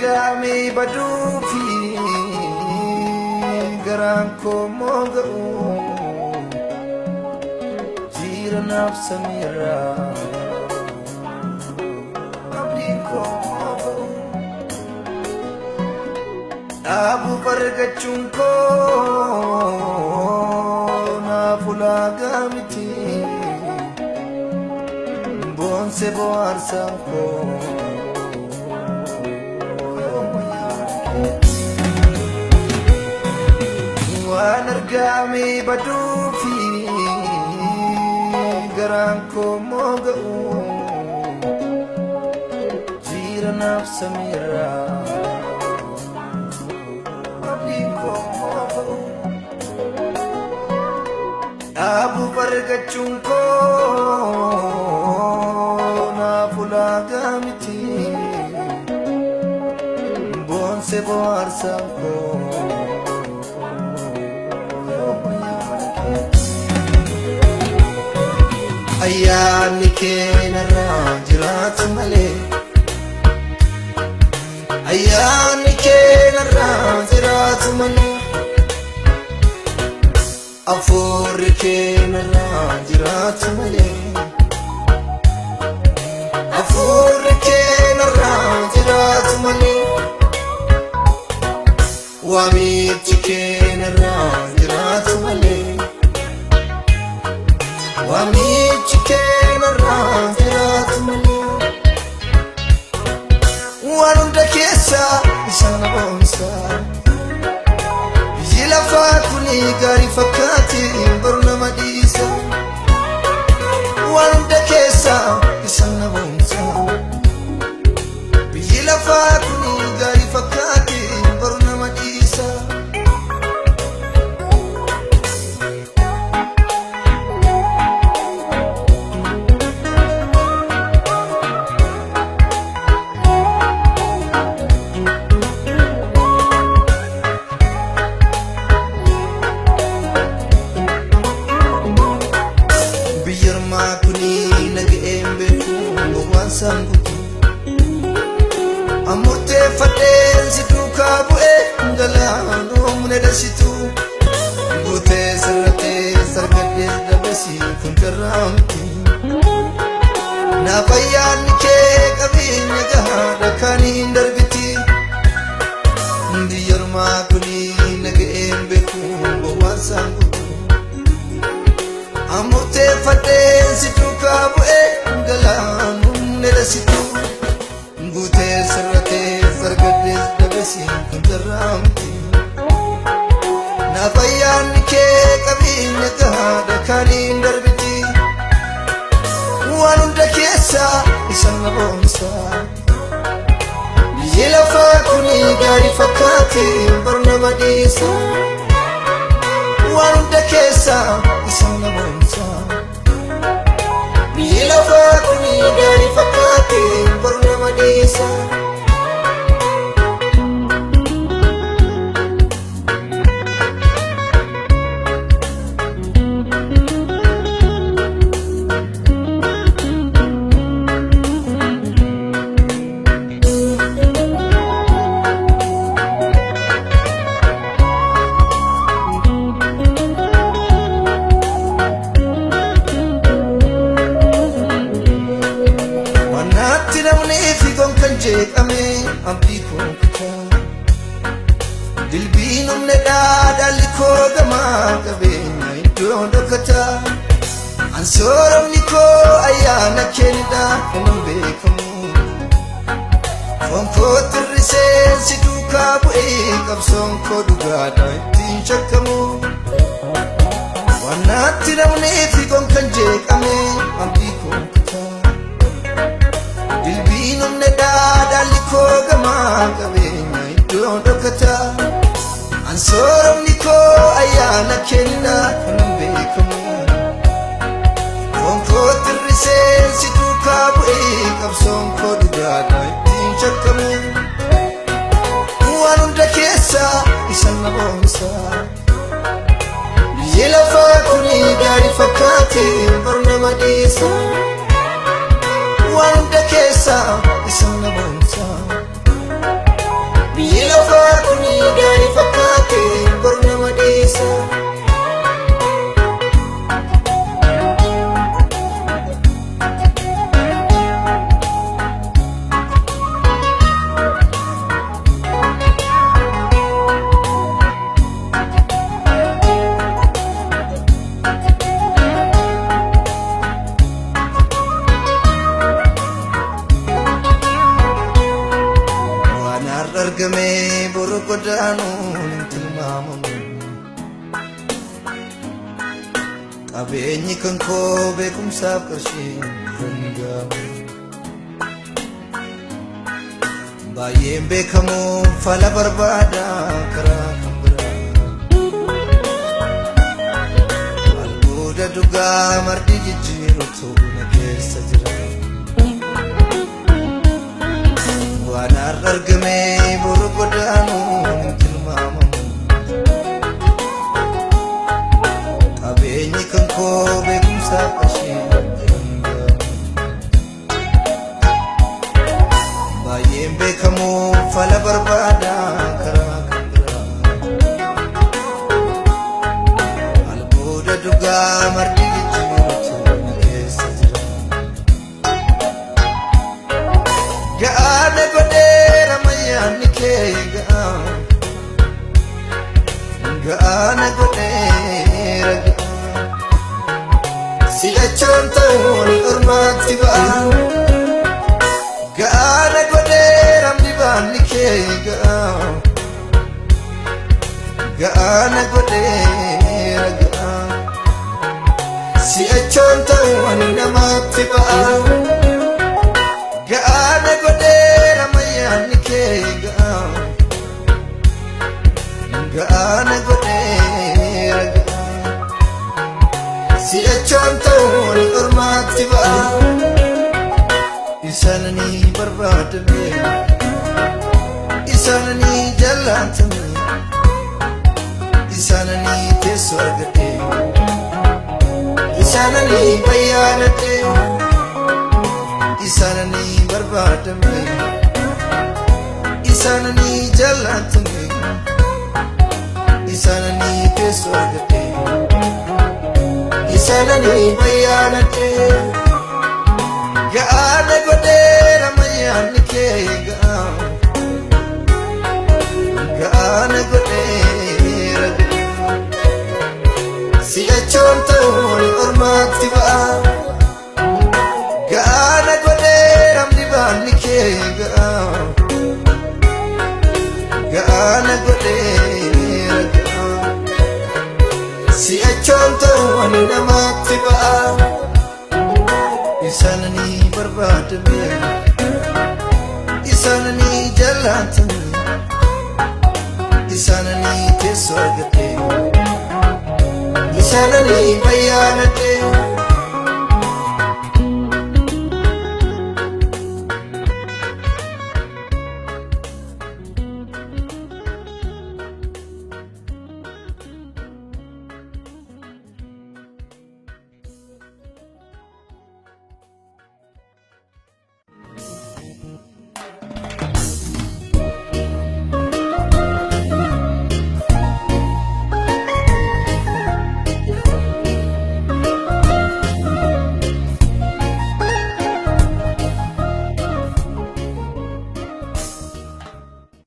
argame baduufi garaan koo mooga'u jira naaf samiirraa abdiin koo mooga'u dhaabuuf argachuun koo naaf ulaagaa miti boonse bohaarsaan koo. Waan argame baduufi garaan koo mooga'u jira naaf samiirraa abdiin koo mooga'u dhaabuuf argachuun koo naaf ulaagaa miti boonse bohaarsaan koo. Ayyaanni kee narraa jiraatu malee, ayyaanni kee narraa jiraatu malee, hafuurri kee narraa jiraatu malee, hafuurri kee narraa jiraatu malee, waamichi kee narraa jiraatu malee. Waamichi kee narraa jiraatu malee, waan hunda keessaa isa na boonsa. Biyyi lafaa kuni gaarii fakkaate baru nama dhiisa. Waan hunda keessaa isa na boonsa. Biyyi lafaa kuni gaarii fakkaate baru nama dhiisa. Biyya ormaa kuni naga'een beeku waan isaan guutu. Murteeffadheen si duukaa bu'ee galaanoo dasitu. Guutee sirratee sargadhee dabesi kun carraamti. Naaf ayyaanni kee qabeenya gahaadha kan hin darbiti. Biyya ormaa kuni naga'een beeku waan isaan guutu. Murteeffadheen si duukaa bu'ee galaanoo dasitu. Guutee sirratee sargadhee dabesi kun carraamti. Naaf ayyaanni kee qabeenya gahaadha kan hin darbiti. Waan hunda keessaa isa na boonsa. Biyyi lafaa kuni gaarii fakkaate baru nama dhiisa. Waan hunda keessaa isa na boonsa. Biyyi lafaa kuni gaarii fakkaate baru nama dhiisa. Wanaatti namni fiigoon kan jeeqame abdii koo kutaa. Dilbiin humna dhaadhalli koo gamaa qabeenya iddoo dhokataa. Ansooramni koo ayyaana keenidha kanan beekamu. Foon koo tirriseen si duukaa bu'ee qabsoon koo dhugaadha ittiin shakkamu. Wanaatti namni fiigoon kan jeeqame abdii koo kutaa. Dilbiin humna dhaadhalli koo gamaa qabeenya iddoo dhokataa. Ansooramni koo ayyaana keenidha kanan beekamu. Foon koo tirriseen si duukaa bu'ee qabsoon koo dhugaadha ittiin shakkamu. Waan hunda keessaa isa na boonsa. Biyyi lafaa kuni gaarii fakkaate baru nama dhiisa. Waan hunda keessaa isa na boonsa. har'a argamee boru godaanuun hin tilmaamamu. Qabeenyi kan koo beekumsaaf qarshiin danda'amu. Baay'een beekamu fala barbaada karaa kan biraa. Albuuda dhugaa mardi jijjiirutu na keessa jira. Waan har'a argamee boru godaanuun hin tilmaamamu. Qabeenyi kan koo beekumsaaf qarshiin danda'amu. Baay'een beekamu fala barbaada karaa kan biraa. Albuuda dhugaa mardi jijjiirutu na keessa jira. Ga'aana godheera mayyaanni kee ga'a. Ga'aana godheera ga'a. Si'achoon ta'uun ormaatti ba'a. Ga'aana godheera dibaanni kee ga'a. Ga'aana godheera ga'a. Si'achoon ta'uun namaatti ba'a. Ga'aana godheera mayyaanni kee ga'a. Ga'aana godheera ga'a. Si'achoon ta'uun ormaatti ba'a. Isaananii barbaadame, isaananii jaallatame, isaananii teessoo argadhe, isaananii bayyaanadhe, isaananii barbaadame, isaananii jaallatame, isaananii teessoo argadhe, isaananii bayyaanadhe. Ga'aana godheera mayyaanni kee ga'a. Ga'aana godheera ga'a. Si'achoon ta'uun ormaatti ba'a. Ga'aana godheera dibaanni kee ga'a. Ga'aana godheera ga'a. Si'achoon ta'uun namaatti ba'a. Isaananii barbaadame, isaananii jaallatame, isaananii teessoo argadhe, isaananii bayyaanadhe.